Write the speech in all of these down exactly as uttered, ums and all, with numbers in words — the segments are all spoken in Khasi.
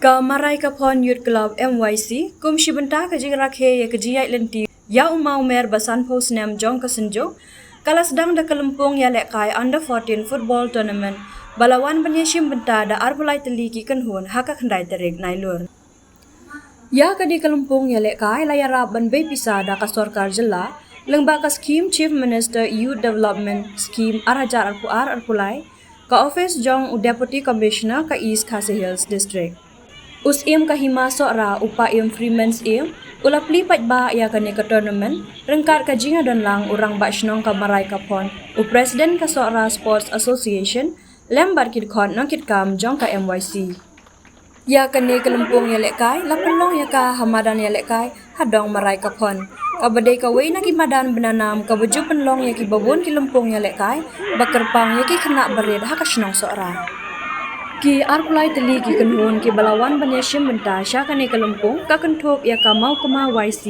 Ka Maraikaphon Youth Club M Y C, kum shi bynta ka jingrakhe ïa ka jingïaid lynti ïa u mawmer ba sanphew snem jong ka Synjuk, ka la sdang da ka lympung ïalehkai Under fourteen Football Tournament ba la wan ban ïashim bynta da arphew lai tylli ki kynhun ha ka khyndai tarik Nailur. Ïa kane ka lympung ïalehkai la ïarap ban bei pisa da ka sorkar jylla lyngba ka skhim Chief Minister Youth Development Scheme ar hajar arphew ar arphew lai, ka office jong u Deputy Commissioner ka East Khasi Hills District. U Syiem ka Hima Sohra, u Paiem Freeman Syiem, u la plie paidbah ïa kane ka tournament ryngkat ka jingïadonlang u Rangbah Shnong ka Maraikaphon, u President ka Sohra Sports Association, lem bad ki dkhot nongkitkam jong ka M Y C. Ïa kane ka lympung ïalehkai la pynlong ïa ka ha madan ïalehkai ha dong Maraikaphon, kaba dei kawei na ki madan bynanam kaba ju pynlong ïa kiba bun ki lympung ïalehkai ba kyrpang ïa ki khynnah barit ha ka shnong Sohra. Ki arphew lai tylli ki kynhun kiba la wan ban ïashim bynta sha kane ka lympung ka kynthup ïa ka Mawkma Y C,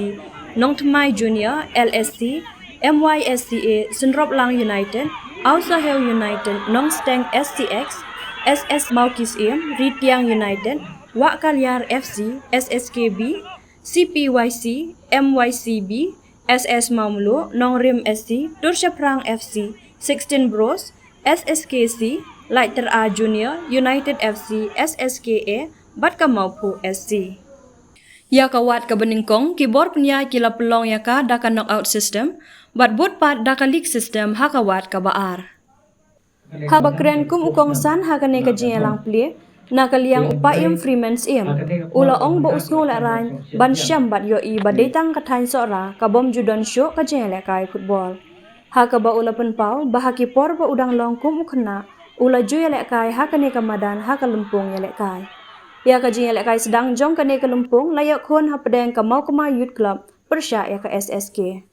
Nongthymmai Junior, L S C, M Y S C A, Synroplang United, Awsahew United, Nongsteng S C X, S S Mawkisyiem, Ritiang United, Wahkaliar F C, S S K B, C P Y C, M Y C B, S S Mawmluh, Nongrim S C, Turshaphrang F C, Sixteen Bros, S S K C, Laitera Junior, United F C, S S K A, bad ka Mawphuh S C. Ïa ka wad kaba nyngkong, ki bor pynïaid ki la pynlong ïa ka da ka knockout system, bad bud pat da ka league system ha ka wad kaba ar. Haba kren kum u kongsan ha kane ka jingïalang plie na ka liang, u Paiem Freeman Syiem u la ong ba u sngew lehraiñ ban shem bad ïohi ba dei tang ka thaiñ Sohra ka bym ju don shuh ka jingïalehkai football. Ha kaba u la pynpaw ba ha ki por ba u dang long kum u khynnah u la ju ïalehkai ha kane ka madan ha ka lympung ïalehkai. Ïa ka jingïalehkai sdang jong kane ka lympung la ïoh khun hapdeng ka Mawkma Youth Club pyrshah ïa ka S S K.